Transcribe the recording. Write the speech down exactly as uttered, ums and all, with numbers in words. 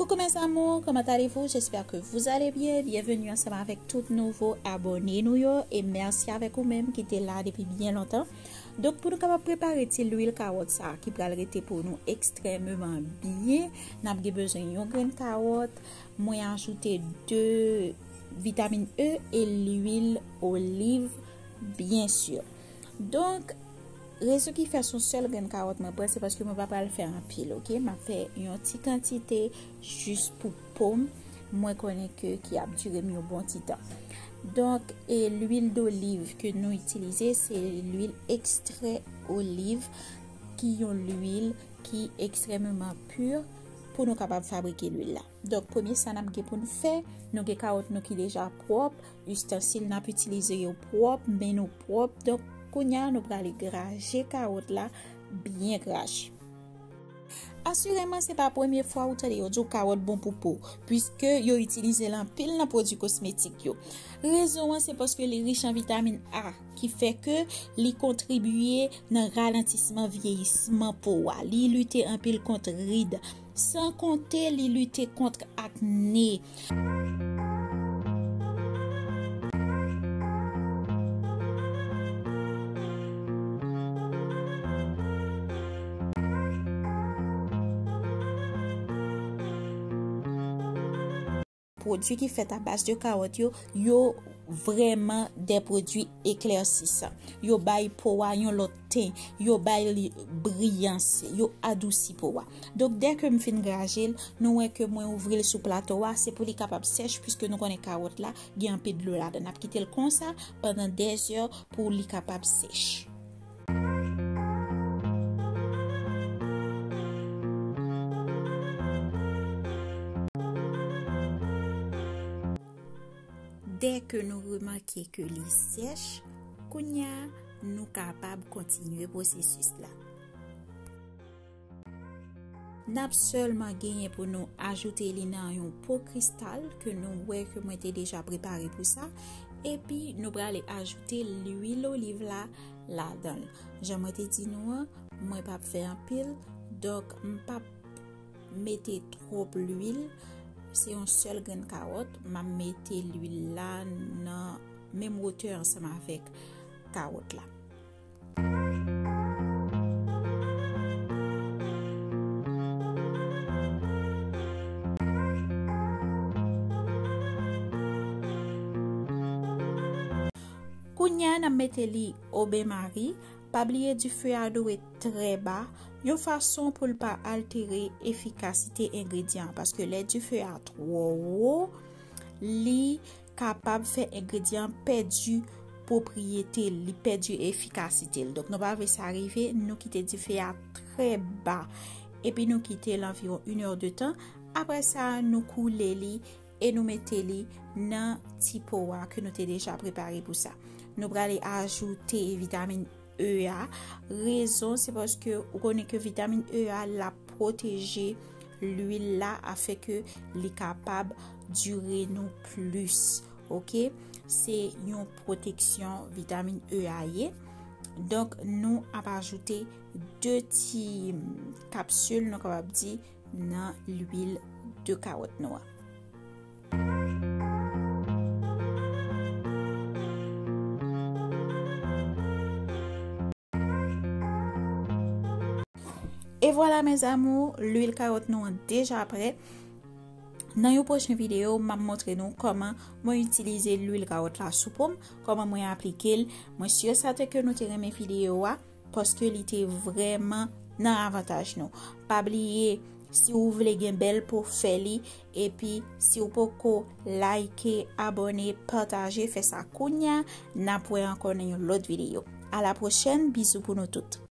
Coucou mes amours, comment allez-vous? J'espère que vous allez bien. Bienvenue ansanm avèk tout nouvo abòne nou yo. E mèsi avèk ou menm ki te la depi byen lontan. Donk, pou nou kapab prepare ti lwil kawòt sa a ki pral rete pou nou ekstrèmeman byen, n ap gen bezwen yon grenn kawòt. Mwen ajoute de vitamin E e lwil oliv, byen si. Donk, rezon ki fè se yon sèl grenn kawòt mwen pran, se paske mwen pa pral fè anpil, oke? M ap fè yon ti kantite jis pou po m, mwen konnen ke ki ap dire m yon bon ti tan. Donk, e lwil doliv ke nou itilize, se lwil ekstrè oliv, ki yon lwil ki ekstrèmeman pi pou nou kapab fabrike lwil la. Donk, premye sa n ap gen pou n fè, nou gen kawòt nou ki deja pwòp, istansil n ap itilize yo pwòp, men nou pwòp. Donk, kounye a, nou prale graje kawòt la byen graje. Asireman, se pa premye fwa ou tande yo di w kawòt bon pou po, piske yo itilize l anpil nan pwodui kosmetik yo. Rezon an, se paske li rich an vitamin A, ki fè ke li kontribye nan ralantisman vyeyisman po a. Li lite anpil kont rid, san konte li lite kont akne. Pwodui ki fèt a baz de kawòt yo, yo vrèman de pwodui eklèsisan. Yo bay po a yon lòt ten, yo bay li briyans, yo adousi po a. Donk, dèke m fin graje l, nou wè ke mwen ouvri l sou plato a, se pou li kapab sèch, piske nou konnen kawòt la gen anpil dlo ladan. N ap kite l konsa pandan dèzè pou li kapab sèch. Dèke nou remake ke li sèch, kounye a, nou kapab kontinye pwosesis la. N ap sèlman genyen pou nou ajoute li nan yon po kristal ke nou wè ke mwen te deja prepare pou sa, epi nou prale ajoute lwil oliv la ladan l. Jan mwen te di nou an, mwen p ap fè anpil, donk m p ap mete twòp lwil. Se yon sèl grenn kawòt, m ap mete lwil la nan menm wotè ansanm avèk kawòt la. Kounye a, n ap mete li o ben mari. Pa bliye dife a dwe trè ba, yon fason pou l pa altere efikasite engredyan an, paske lè dife a twò wo, li kapab fè engredyan an pèdi pwopriyete l, li pèdi efikasite l. Donk, nou pa vle sa rive, nou kite dife a trè ba. Epi nou kite l anviwon inè de tan. Apre sa, nou koule li e nou mete li nan ti po a ke nou te deja prepare pou sa. Nou prale ajoute vitamin E a. Rezon, se paske ou konnen ke vitamin E a, l ap pwoteje lwil la, afin ke li kapab dire nou plis. Oke? Se yon pwoteksyon vitamin E a ye. Donk, nou ap ajoute de ti kapsil, nou kapab di, nan lwil de kawòt nou an. E vwala, mes amours, lwil kawòt nou an deja prè. Nan yon pwochen videyo, m ap montre nou kòman mwen itilize lwil kawòt la sou po m, kòman mwen aplike l. Mwen si e sèten ke nou te renmen videyo a, paske li te vrèman nan avantaj nou. Pa bliye, si w vle gen bèl po, fè li. Epi, si w poko like, abòne, pataje, fè sa kounye a. N ap wè ankò nan yon lòt videyo. A la pwochèn, bizou pou nou tout.